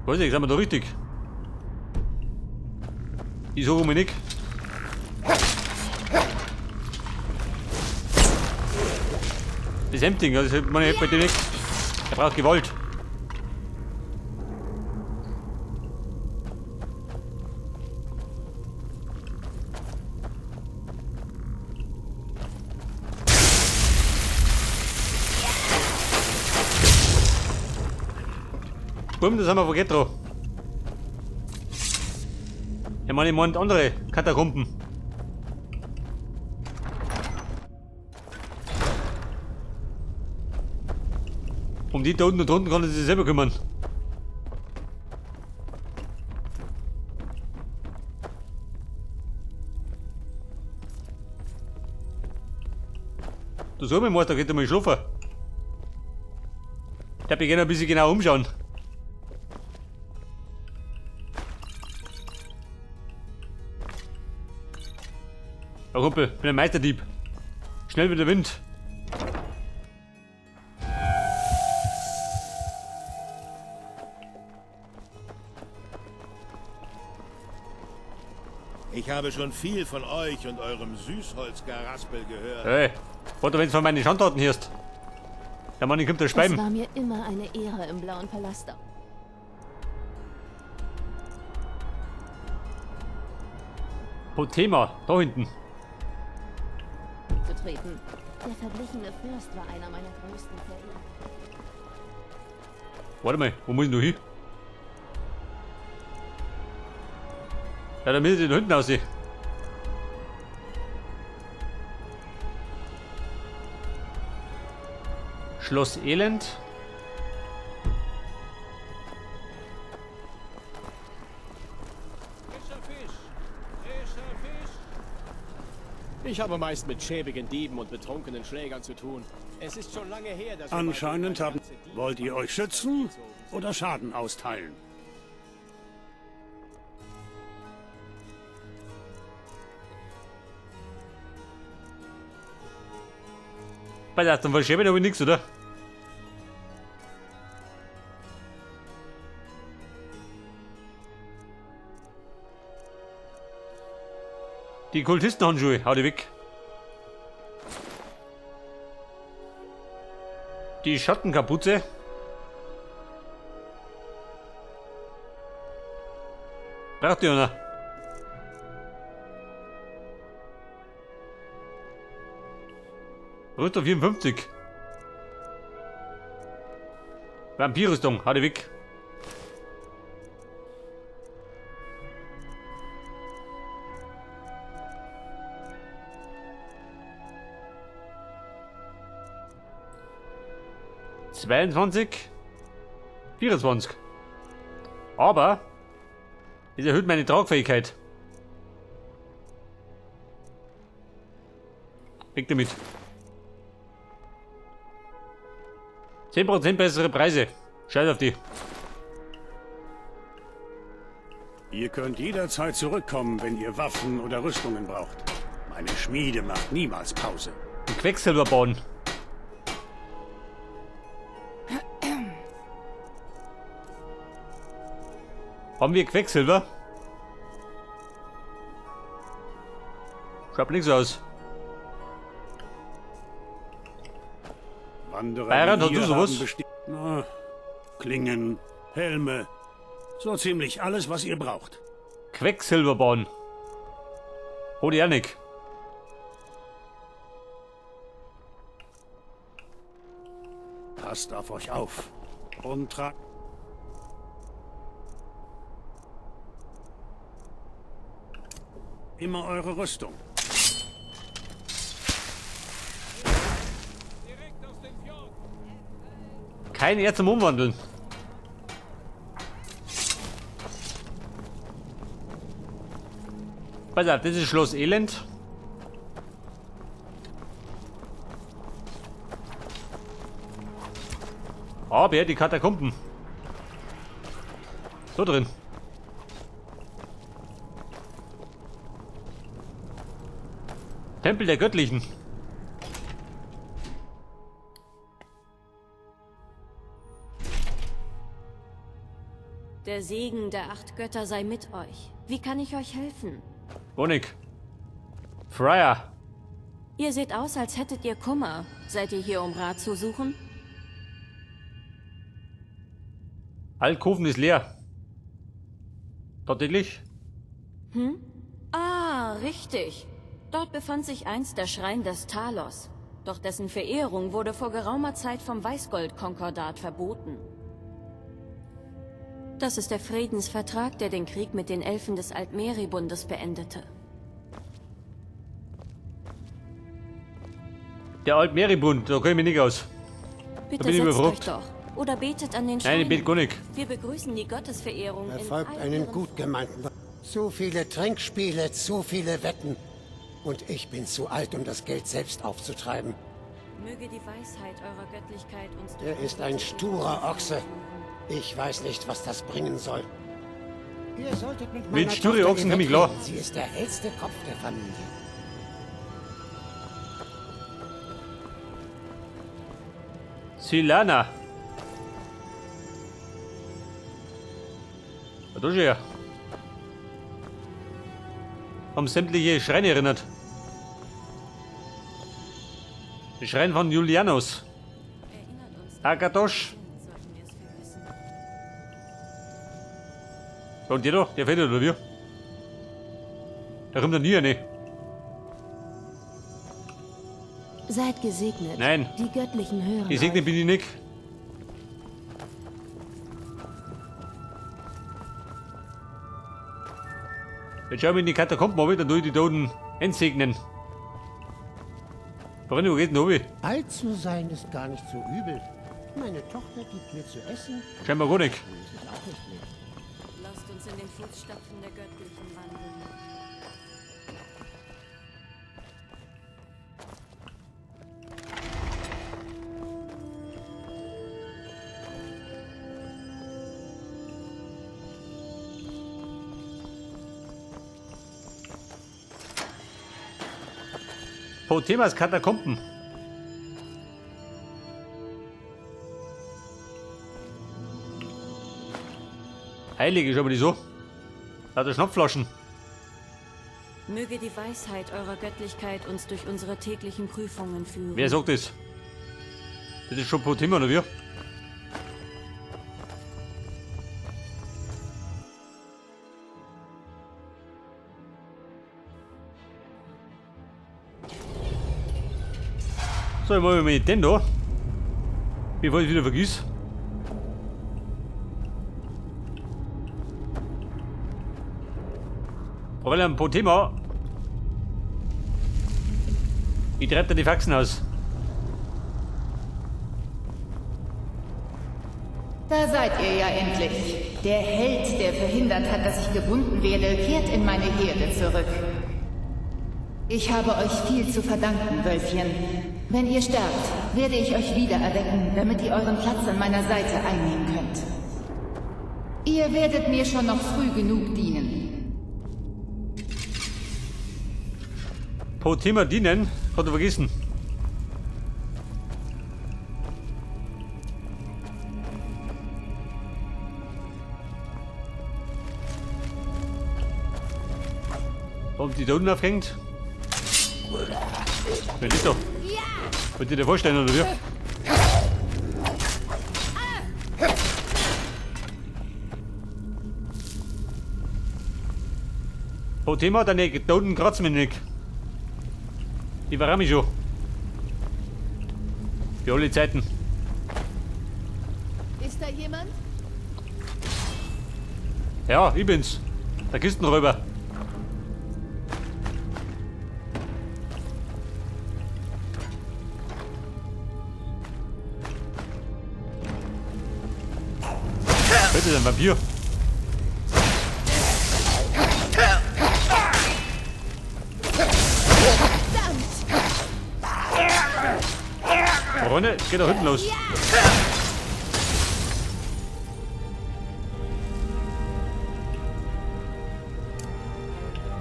Weiß nicht, sind wir da richtig? Ich sag mal nicht. Das Hemding, das man bei dem nicht. Er braucht Gewalt. Bumm, das haben wir vergessen. Ich meine, ich meine andere Katakomben. Um die da unten und drunten kann ich sich selber kümmern. Du soll mir da geht mal schlafen. Ich darf mich gerne ein bisschen genau umschauen. Ja, Kumpel, bin ein Meisterdieb. Schnell wie der Wind. Ich habe schon viel von euch und eurem Süßholzgeraspel gehört. Hey, warte, wenn du von meinen Schandtaten hörst. Der Mann, kommt der Es Speiben. war mir immer eine Ehre, im Blauen Palast Potema, da hinten. aufzutreten. Der verblichene Fürst war einer meiner größten Verehrer. Warte mal, wo muss ich noch hin? Ja, da müsste ich da hinten aussehen. Schloss Elend. Ich habe meist mit schäbigen Dieben und betrunkenen Schlägern zu tun. Es ist schon lange her, dass wir Anscheinend mal haben... eine ganze Wollt ihr euch schützen oder Schaden austeilen? Pass auf, dann verschämen habe ich nichts, oder? Die Kultistenhandschuhe, hau die weg. Die Schattenkapuze. Braucht die einer? Rüstung 54. Vampirrüstung, hau die weg. 22, 24. Aber es erhöht meine Tragfähigkeit. Weg damit. 10% bessere Preise. Scheiß auf die. Ihr könnt jederzeit zurückkommen, wenn ihr Waffen oder Rüstungen braucht. Meine Schmiede macht niemals Pause. Ein Quecksilberbahn. Haben wir Quecksilber? Schaut nichts aus. Wanderer Bayern, wie hast du ihr sowas? haben Na, Klingen, Helme, so ziemlich alles, was ihr braucht. Quecksilberbahn. Hol ich auch nicht. Passt auf euch auf und tragt immer eure Rüstung. Kein Erz zum Umwandeln. Pass auf, das ist Schloss Elend. Aber die Katakomben. So drin. Tempel der Göttlichen. Der Segen der 8 Götter sei mit euch. Wie kann ich euch helfen? Honig. Friar. Ihr seht aus, als hättet ihr Kummer. Seid ihr hier, um Rat zu suchen? Alkoven ist leer. Tatsächlich? Hm? Ah, richtig. Dort befand sich einst der Schrein des Talos. Doch dessen Verehrung wurde vor geraumer Zeit vom Weißgold-Konkordat verboten. Das ist der Friedensvertrag, der den Krieg mit den Elfen des Altmeri-Bundes beendete. Der Altmeri-Bund, da komme ich mich nicht aus. Bitte Da bin ich setzt euch überfragt. doch. Oder betet an den Nein, ich Schreinen. bete gar nicht. Wir begrüßen die Gottesverehrung Er in folgt all einen ihren gut gemeinten... Zu viele Trinkspiele, zu viele Wetten. Und ich bin zu alt, um das Geld selbst aufzutreiben. Möge die Weisheit eurer Göttlichkeit uns Er durch ist ein sturer Ochse. Ich weiß nicht, was das bringen soll. Ihr solltet mit meiner Mit sture Tochter Ochsen komm ich Yvette klar. reden. Sie ist der hellste Kopf der Familie. Silana. Da ist er. Haben sämtliche Schreine erinnert. Der Schrein von Julianos. Akatosh. Und der da, der fehlt oder wie? Da kommt er nie rein. Seid gesegnet. Nein. Die Göttlichen hören Gesegnet euch. bin ich nicht. Jetzt schauen wir in die Katakomben runter, dann tue ich die Toten entsegnen. Freunde, wo geht denn runter? Alt zu sein ist gar nicht so übel. Meine Tochter gibt mir zu essen. Scheinbar gar nicht. Muss ich auch nicht mehr. Lasst uns in den Fußstapfen der Göttlichen wandeln. Potemas Katakomben. Heilige, schau mal die so. Lauter Schnapflaschen. Möge die Weisheit eurer Göttlichkeit uns durch unsere täglichen Prüfungen führen. Wer sagt das? Das ist schon Potema, oder wie? So, dann machen wir mal den da. Bevor ich wieder vergiss. Fräulein Potema. Ich treibe dir die Faxen aus. Da seid ihr ja endlich. Der Held, der verhindert hat, dass ich gebunden werde, kehrt in meine Herde zurück. Ich habe euch viel zu verdanken, Wölfchen. Wenn ihr sterbt, werde ich euch wieder erwecken, damit ihr euren Platz an meiner Seite einnehmen könnt. Ihr werdet mir schon noch früh genug dienen. Potema dienen? Hat er vergessen. Warum die da unten aufhängt? Wer ist da? Wollt ihr dir vorstellen, oder wie? Potema, deine da unten kratzen mich nicht. Die war mich schon. Für alle Zeiten. Ist da jemand? Ja, ich bin's. Der Kistenräuber. Bitte, ein Vampir. Freunde, geht da hinten los.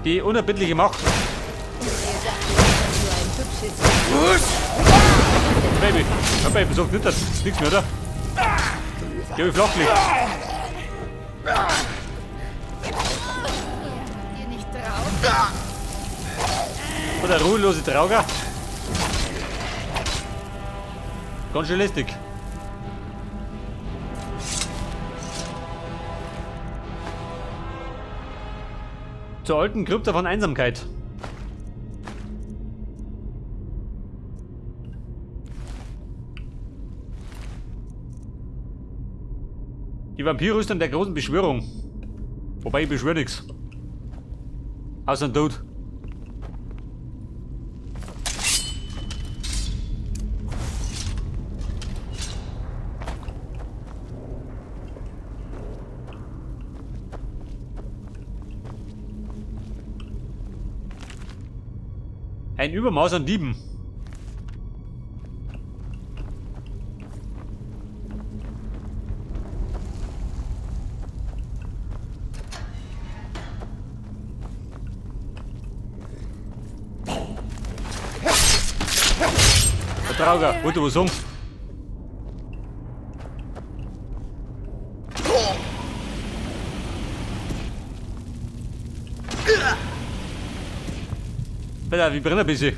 Die unerbittliche Macht. Baby, ja, Baby, sagt nicht, das ist nichts mehr, oder? Ich hab flachgelegt. Ihr nicht drauf? Oder ruhelose Trauger. Ganz schön lästig. Zur alten Krypta von Einsamkeit. Die Vampirrüstung der großen Beschwörung. Wobei, ich beschwöre nix. Außer ein Tod. Ein Übermaß an Dieben. Der Trauger, wollte was sagen? Alter, wie brennt ein bisschen.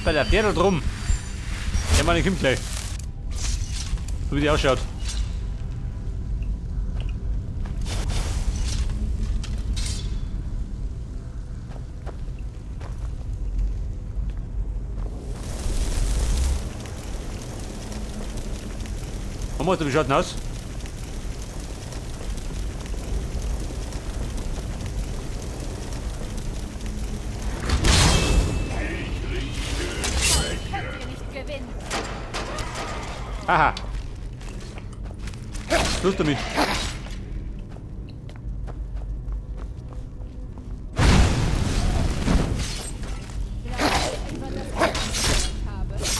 Alter, der da drum. Der Mann kommt gleich. So wie die ausschaut. Wie schaut denn aus? Aha. Schluss damit.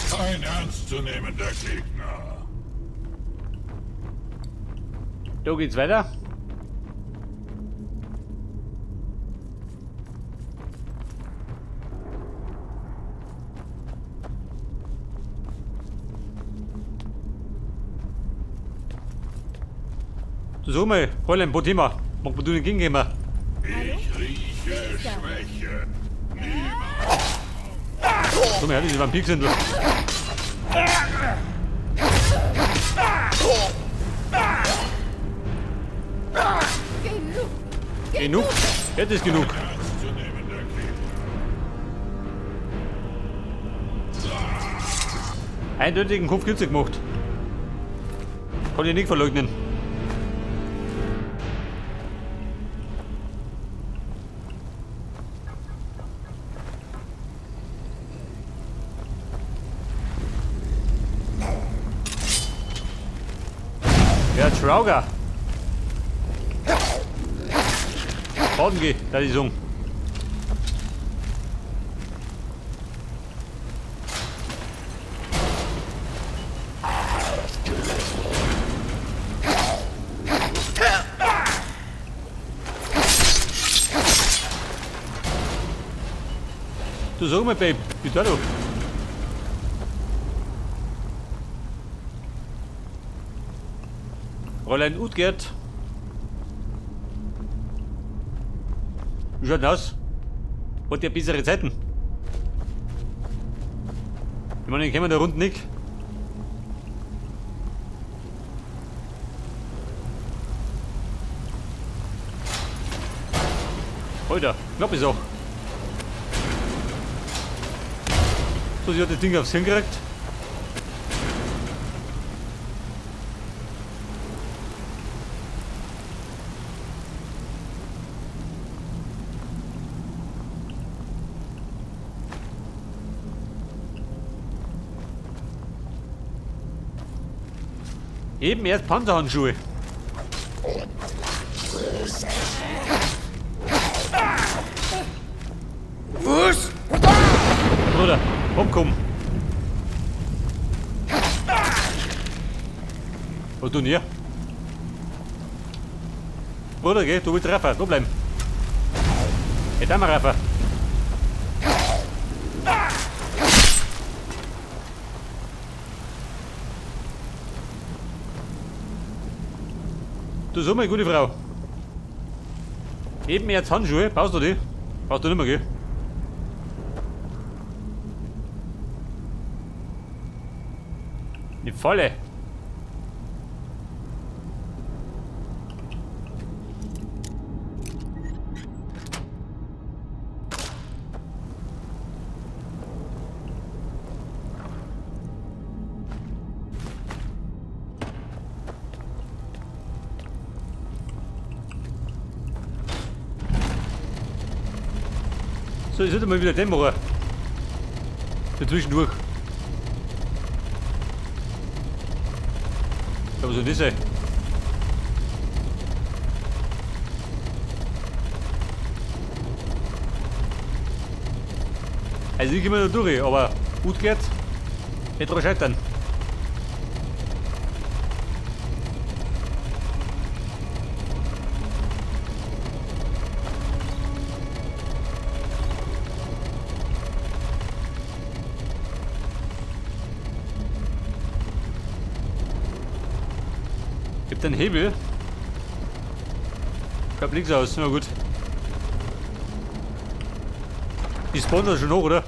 Kein ernstzunehmender Gegner. Da geht's weiter. So mal, Fräulein Bothema, mag man du nicht hingehen? Ich rieche Schwäche. So mal, diese Vampir sind. Genug. Jetzt ist genug. Eindeutigen Kopf gibt's gemacht. Kann ich nicht verleugnen. Ja, Trauger. Baden geh, da die Sung. Du sag mal, Babe, wie da du? Fräulein Utgerd. Wie schaut denn aus? Hat ja bessere Zeiten. Ich meine, ich komme da rund nicht. Alter, knapp ist auch. So, sie hat das Ding aufs Hirn gekriegt. Eben erst Panzerhandschuhe. Was? Bruder, komm, komm. Was tun hier? Bruder, geh, du willst Rafa, du bleiben. Jetzt haben wir Rafa. Du so, meine gute Frau. Eben jetzt Handschuhe, brauchst du die? Brauchst du nicht mehr, gell? Die Falle. So, ich sollte mal wieder den machen. Dazwischendurch. Aber so das sein. Also ich gehe mal da durch, aber gut geht's. Nicht dran scheitern. Gibt einen Hebel. Ich glaub, links aus, na gut. Die spawnen da schon hoch, oder?